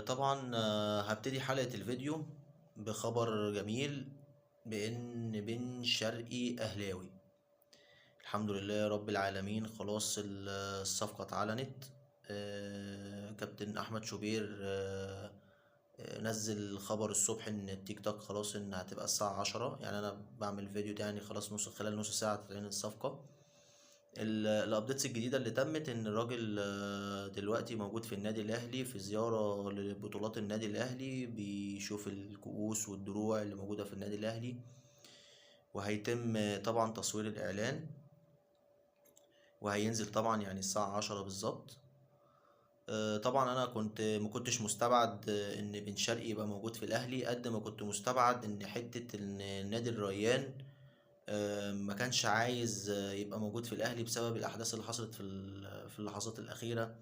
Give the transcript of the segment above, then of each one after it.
طبعا هبتدي حلقة الفيديو بخبر جميل بان بن شرقي اهلاوي. الحمد لله رب العالمين، خلاص الصفقة اتعلنت. كابتن احمد شوبير نزل خبر الصبح ان التيك توك خلاص ان هتبقى الساعة 10، يعني انا بعمل فيديو تاني خلاص خلال نص ساعة تعلن الصفقة. ال updates الجديدة اللي تمت ان الراجل دلوقتي موجود في النادي الاهلي في زيارة لبطولات النادي الاهلي، بيشوف الكؤوس والدروع اللي موجودة في النادي الاهلي، وهيتم طبعا تصوير الاعلان، وهينزل طبعا الساعة 10 بالظبط. طبعا انا ما كنتش مستبعد ان بن شرقي يبقى موجود في الاهلي، قد ما كنت مستبعد ان حتة ان نادي الريان ما كانش عايز يبقى موجود في الاهلي بسبب الاحداث اللي حصلت في اللحظات الاخيرة،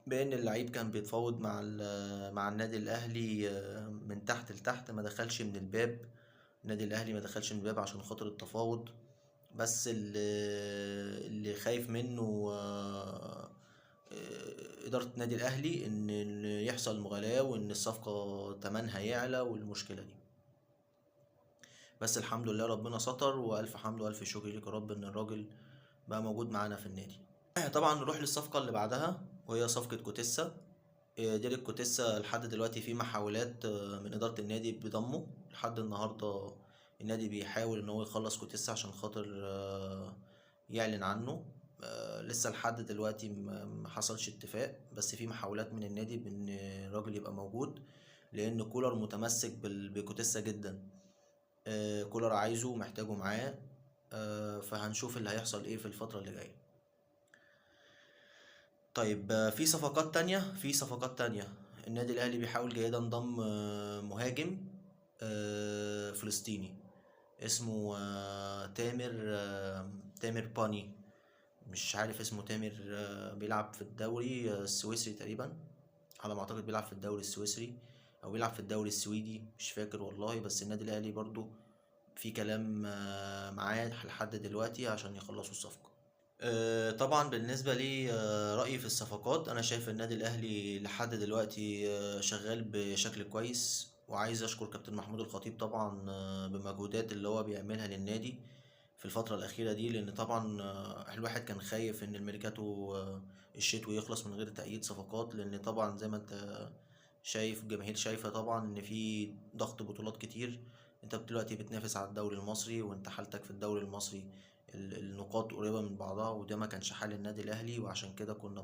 بان اللعيب كان بيتفاوض مع النادي الاهلي من تحت لتحت، ما دخلش من الباب، النادي الاهلي ما دخلش من الباب عشان خاطر التفاوض. بس اللي خايف منه إدارة النادي الأهلي إن يحصل مغالاة وإن الصفقة تمنها يعلى والمشكلة دي. بس الحمد لله ربنا ستر، وألف حمد وألف شكر لك يا رب إن الراجل بقى موجود معانا في النادي. طبعا نروح للصفقة اللي بعدها وهي صفقة كوتيسا. ديريك كوتيسا لحد دلوقتي في محاولات من إدارة النادي بضمه. لحد النهاردة النادي بيحاول إن هو يخلص كوتيسا عشان خاطر يعلن عنه. لسه لحد دلوقتي ما حصلش اتفاق، بس في محاولات من النادي بإن الراجل يبقى موجود، لأن كولر متمسك بكوتيسا جدا. كولر عايزه ومحتاجه معاه، فهنشوف اللي هيحصل ايه في الفترة اللي جاية. في صفقات تانية، في صفقات تانية النادي الأهلي بيحاول جيدا ضم مهاجم فلسطيني اسمه تامر باني، مش عارف اسمه تامر، بيلعب في الدوري السويسري تقريبا، على ما اعتقد بيلعب في الدوري السويسري او بيلعب في الدوري السويدي، مش فاكر والله. بس النادي الاهلي برضو في كلام معاه لحد دلوقتي عشان يخلصوا الصفقة. طبعا بالنسبة لي، رأيي في الصفقات، أنا شايف النادي الأهلي لحد دلوقتي شغال بشكل كويس، وعايز أشكر كابتن محمود الخطيب طبعا بمجهودات اللي هو بيعملها للنادي في الفترة الأخيرة دي، لأن طبعا الواحد كان خايف إن الميركاتو الشتوي يخلص من غير تأييد صفقات، لأن طبعا زي ما أنت شايف الجماهير شايفة طبعا إن في ضغط بطولات كتير. أنت دلوقتي بتنافس على الدوري المصري، وأنت حالتك في الدوري المصري النقاط قريبة من بعضها، وده ما كانش حال النادي الأهلي، وعشان كده كنا